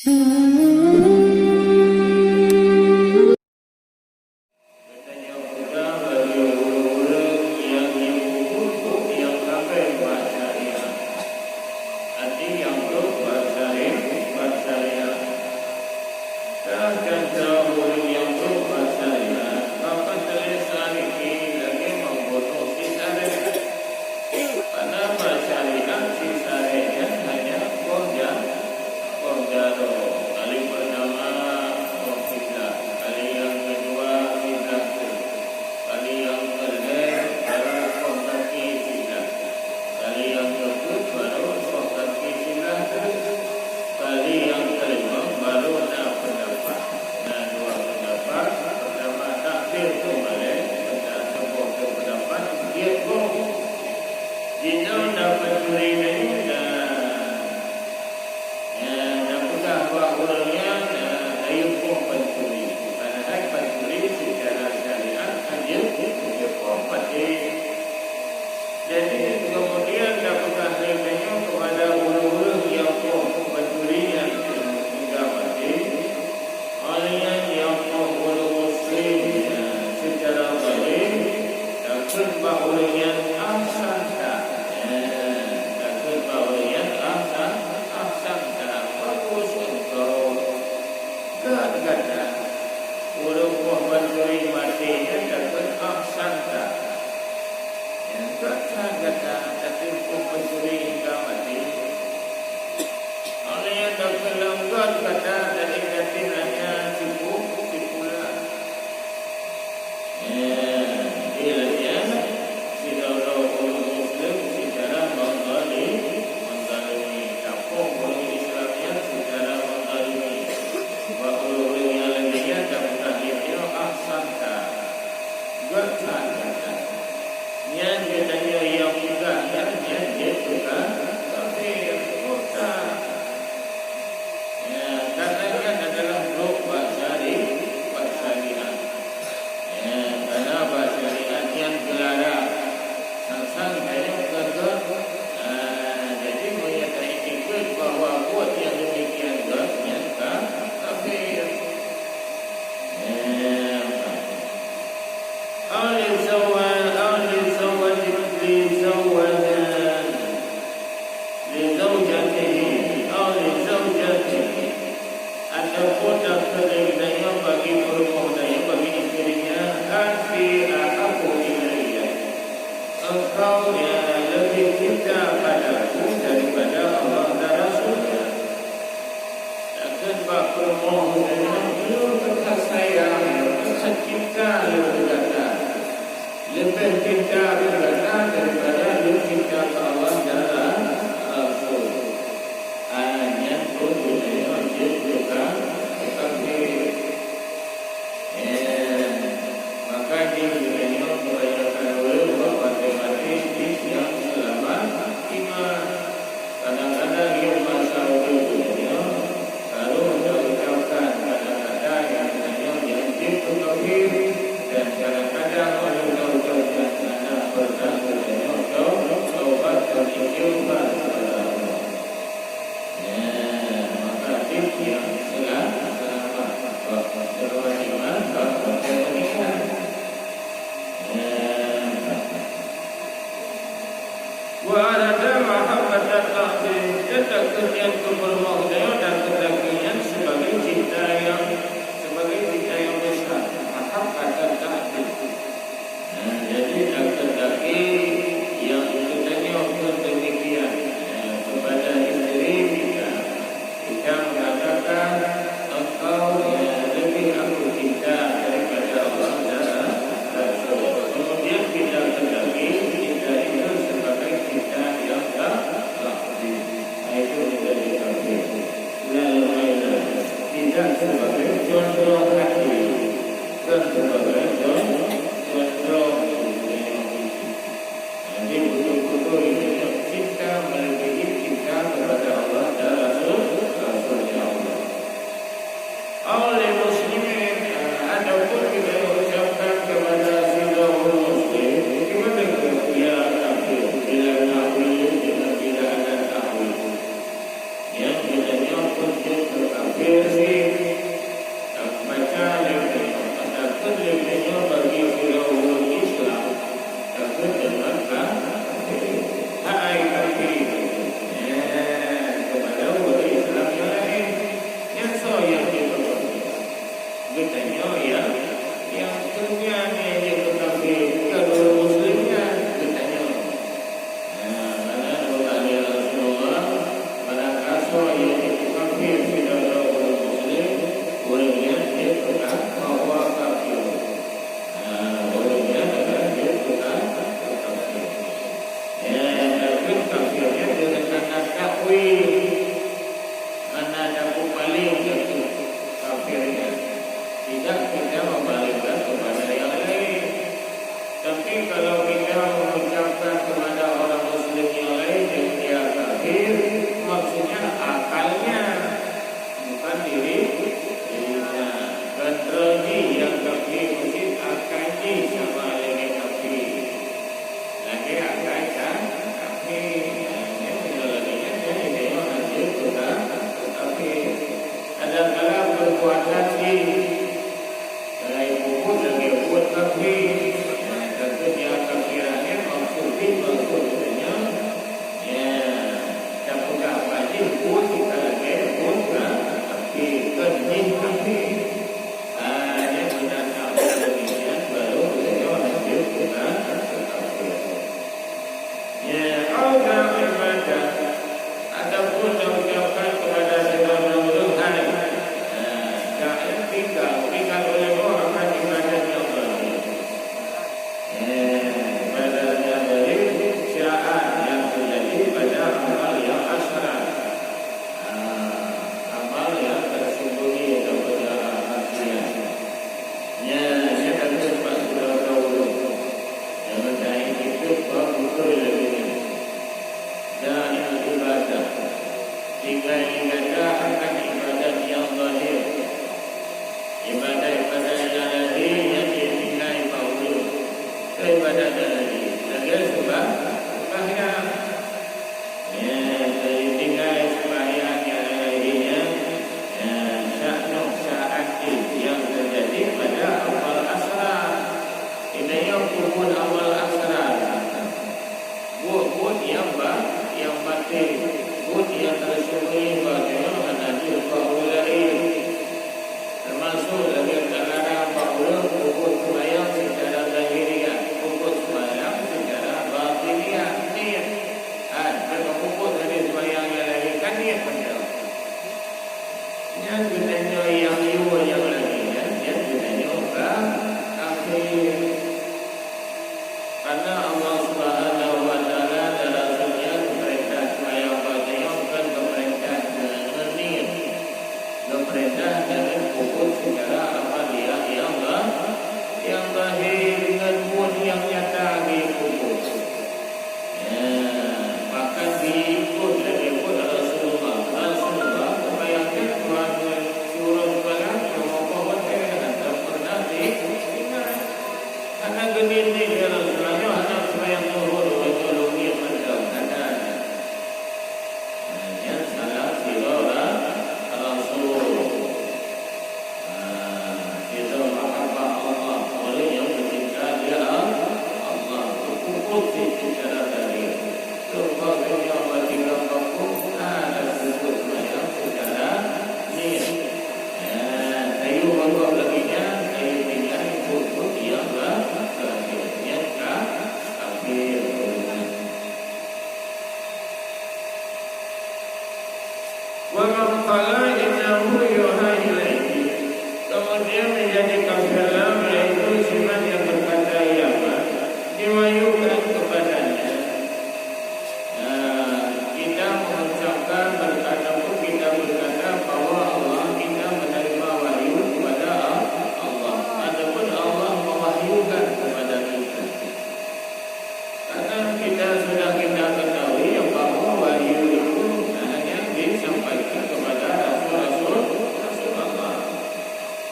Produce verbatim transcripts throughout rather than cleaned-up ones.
Geutanyoe peugah bagi ureuëng-ureuëng nyang jipeubuet buet nyang hana bak syariat. Até nyang brok bak syariat, bak syariat. Ka gata ureuëng nyang brok bak syariat, maka teuléh saréh lagée membunuh si saréh. Karena bak syariat si saréh nyan hanya poh ja-, poh jaroe. Kali pertama poh siblaih, kali nyang keudua siblaih teuk, kali nyang keulhée baru poh kaki siblaih, kali nyang keupeuet baru poh kaki siblaih teuk, kali nyang keulimong baru na peundapat. Na dua peundapat, pertama takbir keumalée, meunan saboh teuk peundapat jeuet boh. Jinoe na pancuri nyan, na, na peugah bak ureuëng nyan, na, na yue poh pancuri. Padahai pancuri seucara syariat hana jeuet poh pancuri. Jadi, keumudian na peugah lé geutanyoe keupada ureuëng-ureuëng nyang poh pancuri nyan hingga maté, Awaknyan nyang poh ureuëng muslim, ya, seucara zahir, takheun bak ureuëng nyan ahsanta. Ya, takheun bak ureuëng nyan ahsan-, ahsanta, bagus engkau. Gét gata, ureuëng poh pancuri maté nyan takheun ahsanta. Ya, gét that gata, takheun poh pancuri hingga maté. Awaknyan takheun lom gét gata dari gata hana tipu, tipu lah. Ya, jadi lagée nyan, sidroe ureuëng muslim seucara menzali-, menzalimi. Tapoh ureuëng Islam nyan seucara menzalimi. Bak ureuëng-ureuëng nyang lagée nyan tapeugah lé nyoe ahsanta. Gét that gata. Nyan geutanyoe nyang peugah nyan, nyan jeuet peugah kafé, murtad. Ya, karena nyan adalah brok bak syari-, bak syariat. Ya, karena bak syariat nyan geularang. Sang-sang geutanyoe kon gét. Ah, jadi meunyo taiktikeuet bahwa buet nyang demikian gét, nyan ka kafé. Ya. أو لزوج، أو لزوج، لزوج، لزوجته، أو لزوجته. Ataupun takheun lé geutanyoe bagi peurumoh geutanyoe, bagi istri geutanyoe, "Anti ahabbu ilayya." Engkau yang lebih cinta padaku daripada Allah dan Rasul-Nya. Takheun bak peurumoh geutanyoe, "Lôn teuka sayang, teuka cinta lôn keu gata. Leubeh cinta keu gata daripada lôn cinta keu Allah dan Ra-, Rasul." Ah, nyan pun geutanyoe jeuet teuka, teuka kafé. Eh, maka jih geutanyoe kebanyakan ureuëng bak maté-maté jih nyang seulamat iman. Kadang-kadang yoh masa ureuëng geutanyoe barô taucapkan kata-kata nyang geutanyoe nyang jeuet keu kafé, dan kadang-kadang ureuëng taucap nyan hana pernah geutanyoe tau-, taubat dan istighfar kepada Allah. Ya, maka jih nyang sela-, seulamat. Bak seulamat iman, bak watée meuninggai. Ya. Wa arada mahabbatan ta'zim, dan takheun nyan keu peurumoh geutanyoe, dan takheun nyan sebagai cinta nyang, sebagai cinta nyang besar, mahabbatan ta'zim. Nah, jadi takheun lagée nyang geutanyoe pun demikian, ya, kepada istri kita. Kita mengatakan, "Engkau, ya, lebih aku cinta daripada Allah dan Rasul." Kemudian kita ketahui cinta itu sebagai cinta yang tak lafzi. Nah, itu menjadi kafir. Lalu lainnya, tidak sebagai contoh hati, bukan sebagai con-, contoh hati. Jadi, betul-betul itu cinta melebihi cinta kepada Allah dan Rasul, Rasulnya Allah. Aw lil muslimin, ataupun kita ucapkan kepada sidroe muslim, gimana dia kafir, bila nahwi, bila adat nahwi. Nyang geutanyoe pun jeuet keu kafé Baca lé geutanyoe, takheun lé geutanyoe bagi sidroe ureueng Islam, takheun deungon kafé. Hai kafé. Eh, keupada ureueng Islam nyang laén. Nyan soe nyang jeuet keu kafé? Geutanyoe nyang, nyang keunyan nyang jeuet keu kafé, kon ureueng Muslim nyan, geutanyoe. Nah, karena Allah ya Rasulullah, barang asoe nyang jeuet keu kafé sidroe ureueng Muslim, ureueng nyan jeuet keu ka-, bahwa kafir. Nah, ureueng nyan adalah jeuet keu ka-, keu kafir. Ya, tapi kafir nyan deungon takwil. Mana ada peupaléng jatuh kafir nyan. Tidak kita membalikkan kepada yang lain. Tapi kalau kita mengucapkan kepada orang muslim yang lain yang dia kafir, maksudnya akalnya, bukan diri, dirinya. Kontrol jih nyang kafir meusti akai jih sama lagèe kafir. Lagèe akai ka-, kafir. Nah, nyan meunyoe lagèe nyan, nyan jitanyong hanjeuet keu ka-, keu kafir. Kadang-kadang perbuatan jih Selain peubuet lagèe buet kafé, nah, takheun nyang kafé nyan maksud jih, maksud geutanyoe, ya, tapeugah bak jih buet ka lagèe buet ka-, kafé, kon jih kafé. Ah, nyan meunan na ureueng nyan baru geutanyoe hanjeuet keu ka-, keu kafé. Ya, au ka ibadah, ataupun taucapkan kepada sidroe ureueng, "Hai, eh, ka tinggal, tinggal oleh Allah akan ibadat nyang zahir." Eh, ibadat nyang zahir, syarat nyang teujadi pada amal nyang asrar. Ah, amal nyang tersembunyi daripada rahasia. Nyan, nyan takheun bak sidroe ureueng. Nyang meutai itu bak buku lagèe nyan. Dan ibadah. Tinggai gata akan ibadat nyang zahir. Ibadat-ibadat nyang zahir nyan tinggai bak ureueng. Ibadat nyang zahir. Lagèe seumba-, seumbahyang. Ya, jadi tinggai seumbahyang nyang laén nyan, ya, syak noh syaat jih nyang teujadi pada amal asrar. Inong peubuet amal asrar. Buet-buet nyang ba-, nyang batin, buet nyang teusembunyi bak geutanyoe hana jeuet bak ureueng laén. Teumasok lagèe talarang bak ureueng peubuet seumayang seucara zahiriah, peubuet seumayang seucara batiniah, niet. Hai, bèk tapeubuet sabe seumayang nyang lahé ka niet mantong. Nyan geutanyoe nyang yue nyang lagèe nyan, nyan geutanyoe ka kafé. Karena Allah Subhanahu wa Taala dan Rasul-Nya geupeurintah seumayang bak geutanyoe bukan geupeurintah deungon niet. Geupeurintah deungon peubuet seucara amaliah nyang ba-, nyang zahir deungon buet nyang nyata geupeubuet. Ya, bahkan diikut lagèe buet Rasulullah. Rasulullah geubayang Tuhan geusuruh seumayang lima boh watèe, hana pernah ditinggai. Hana geuniet-niet lé Rasulullah, nyoe hana seumayang zuhur, nyoe lôn niet mantong, hana. Nah, nyan salah sidroe ra-, rasul. Nah, sidroe mahabbah Allah, ureueng nyang meucinta lé Allah, peubuet jih seucara zahir. Coba geutanyoe bak tinggai gampông, hana peubuet seumayang seucara niet. Ya, tayue meurunoe lagèe nyan, tayue tinggai buet-buet nyang ba-, batil. Nyan ka kafé. Wa man qala innahu yuha ilaihi. Kemudian menjadi kafir lam, yaitu sifat yang berkata, "Iya, Pak," diwahyukan kepadanya. Nah, kita mengucapkan berkata pun kita berkata bahwa Allah, kita menerima wahyu kepada Allah. Adapun Allah mewahyukan kepada kita. Karena kita sudah kita ketahui bahwa wahyu itu hanya disampaikan kepada rasul-rasul, rasul Allah,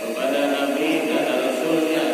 kepada nabi dan rasulnya.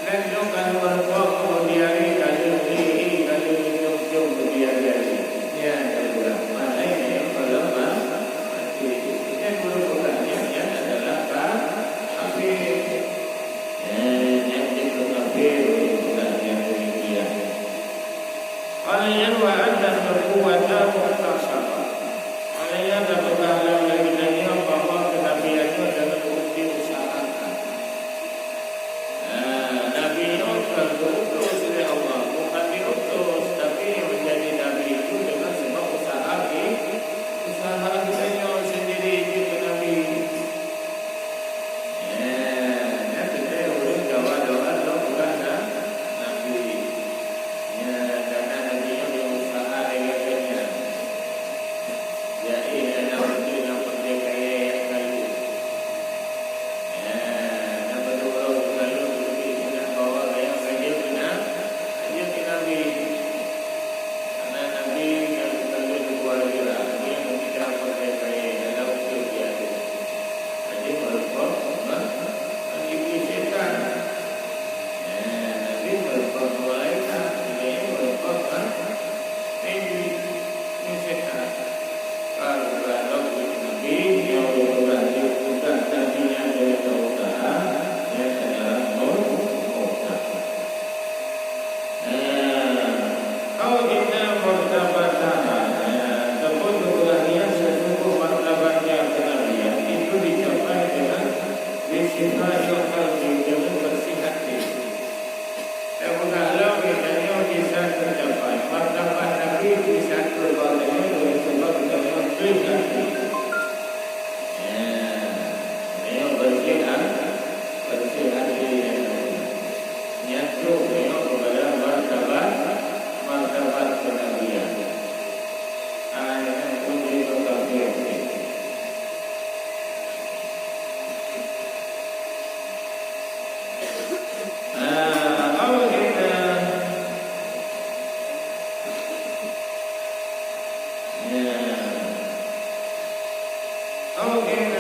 Nyoe ka lheueh meureumpok, keumudian ka lheueh li, ka lheueh cium-cium keumudian. Nyan ka lheueh. Makna nyan kalau ma-, mati. Nyan meureumpok nyan, nyan adalah ka-, kafir. Nyan, nyan jeuet keu kafir, meureumpok nyan demikian. Qala nyan wa anna nubuwwata muktasabah. Qala nyan tapeugah lom lé geutanyoe bahwa keunabian nyoe adalah diusahakan. Nah, nabi nyoe kon geuutus lé Allah, bukan diutus, tapi nyang menjadi nabi itu dengan sebab usaha di, usaha geutanyoe sendiri jeuet keu nabi. Nah, nyan teuntèe ureueng dawa-dawa lom bukan na-, nabi. Nyan, karena nabi nyoe geuusaha lé geutanyoe. Jadi, hana beutôi nyang peureulèe kayèe nyang ka lheueh. Nah, nyang beutôi ureueng ka lheueh, beutôi seunang bahwa gaya ka jeuet keu na-, ka jeuet keu nabi. Karena nabi nyang ka lheueh di buah hira, dia mungkin dah peureulèe kayèe dalam usia dia tu. Jadi, meureumpok, ha? Iblis setan. Nah, nabi meureumpok malaikat, dia meureumpok, ha? Nabi, ini setan. Kalau lom nabi, nyang uroe uroe nabi nyang dari Tuhan, nyang sekarang mau, mau. Nah, au inna martabataha, nah, ataupun keberanian sesungguh martabatnya kenabian itu dicapai dengan bisifahil qalbi, dengan bersih hati. Dan mudah lom geutanyoe bisa tercapai. Martabat Nabi bisa tercapai dengan sebab geutanyoe bersih hati. Ya, geutanyoe bersih hati, bersih hati. Nyan troh geutanyoe kepada martabat, martabat kenabian. Ah, nyan pun jadi kafir. Ah, au inna, ya. Au inna